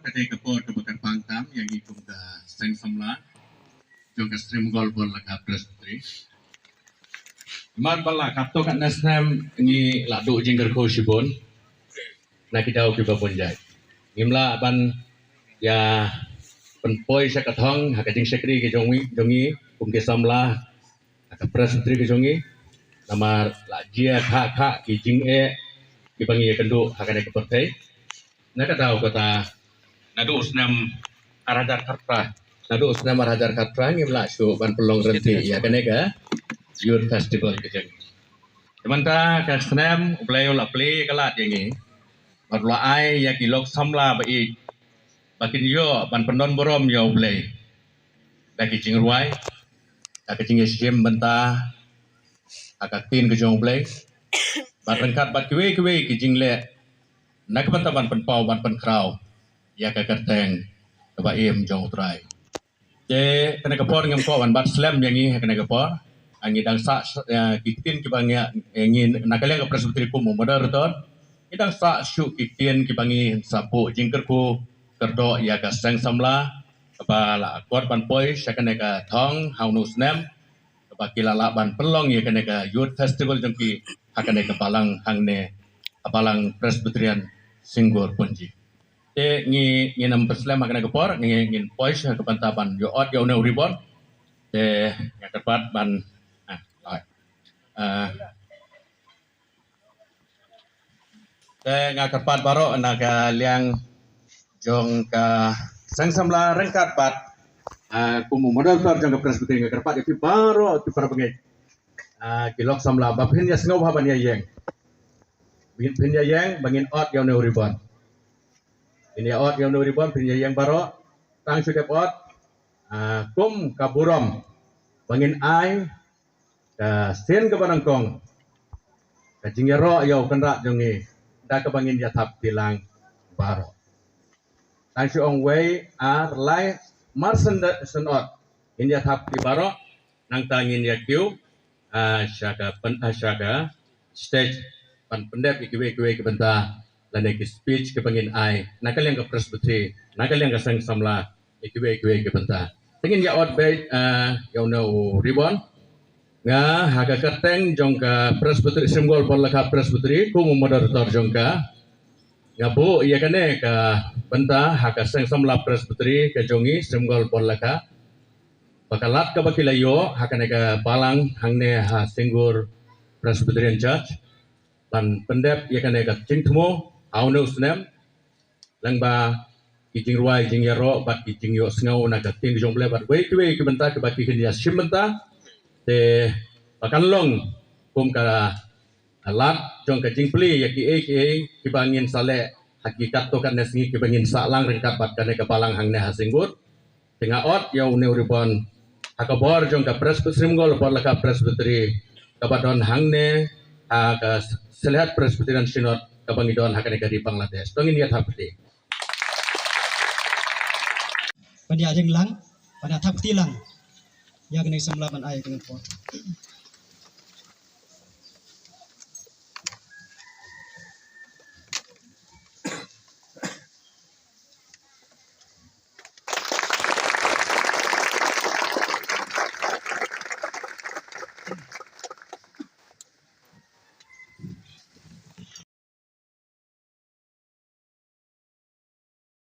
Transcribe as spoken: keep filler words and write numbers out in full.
Kata ka por kaba kyrpang tam ïa ngi kum ka seng samla jong ka Sri Mongol Bor Lakha Presbytery. Namar ba la katto katne snem ngi la duh jingkyrkhu shibun na ki daw kiba bun jait. Ngim lah ban ïa pynpoi sha ka thong ha ka jingshakri ka jong ngi, jong ngi kum ki samla ha ka Presbytery ka jong ngi. Namar la jia kha kha ki jingeh kiba ngi ïakynduh ha kane ka pyrthei. Na ka daw kata, naduh u snem ar hajar khatphra, naduh u snem ar hajar khatphra ngim lah shuh ban pynlong ryntih ïa kane ka Youth Festival ka jong ngi. Te mynta ka snem U Blei u la plie ka lad ïa ngi bad u la ai ïa ki lok samla ba ïeit ba kin ïoh ban pyndon burom ïa U Blei da ki jingrwai, da ka jingïashim bynta ha ka ktien ka jong U Blei, bad ryngkat bad kiwei kiwei ki jingleh na ka bynta ban pynpaw ban pynkhraw ïa ka kyrteng kaba im jong U Trai. Te kane ka por ngim kwah ban bat slem ïa ngi ha kane ka por. Ah, ngi dang sah, eh, ki ktien kiba ngi, eh, ngi na ka liang ka Presbytery kum u moderator, ngi dang sah shuh ki ktien kiba ngi sa buh jingkyrkhu kyrdoh ïa ka seng samla kaba la akor ban poi sha kane ka thong ha une u snem, kaba ki la lah ban pynlong ïa kane ka Youth Festival jong ki ha kane ka balang hangne, ka balang Presbyterian Syngur Pynji. Te ngi, ngin ym pynslem ha kane ka por, ngi, ngin poi sha ka bynta ban ïoh ot ïa une u ribbon. Te nga kyrpad ban, ah, ah, te nga kyrpad baroh na ka liang jong ka seng samla ryngkat bad, ah, kum u moderator jong ka Presbytery nga kyrpad ïa phi baroh ki para bangeit, ah, ki lok samla ba phin ïa sngew bha ban ïa ïeng. Phin, phin ïa ïeng ba ngin ot ïa une u ribbon. Ngin ïa ot ïa une u ribbon, phin ïa ïeng baroh. Tang shu dep ot, ah, kum ka burom ba ngin ai ka sien kaba nyngkong, ka jingïaroh ïa u kynrad jong ngi da kaba ngin ïa thap kti lang baroh. Tang shu ong wei, ar, lai, mar shen, shen ot ngin ïa thap kti baroh. Nangta ngin ïa kiew, ah, sha ka pyn-, ah, sha ka stage ban pyndep ïa kiwei kiwei ki bynta lane ki speech kiba ngin ai na ka liang ka Presbytery, na ka liang ka seng samla, ïa kiwei kiwei ki bynta. Te ngin ïa ot beit, ah, ïa une u ribbon. Nga ha ka kyrteng jong ka Presbytery, Sri Mongol Bor Lakha Presbytery kum u moderator jong ka, nga buh ïa kane ka bynta ha ka seng samla Presbytery ka jong ngi Sri Mongol Bor Lakha, ba ka lad kaba ki la ïoh ha kane ka balang hangne ha Syngur Presbyterian Church ban pyndep ïa kane ka jingthmu ha une u snem, lyngba ki jingrwai jingïaroh bad ki jingïohsngew na ka ktien ka jong U Blei bad wei kiwei ki bynta kiba ki kin ïa shim bynta. Te ba kan long kum ka lad jong ka jingplie ïa kiei kiei kiba ngin sa leh ha ki katto katne sngi kiba ngin sah lang ryngkat bad kane ka balang hangne ha Syngur. Te nga ot ïa une u ribbon ha ka bor jong ka Presbytery, Sri Mongol Bor Lakha Presbytery kaba don hangne ha ka Sylhet Presbyterian Synod kaba ngi don ha kane ka ri Bangladesh. To ngin ïa thap kti. Ban ïa ring lang, ban ïa thap kti lang ïa kane ka samla ban ai kane ka por.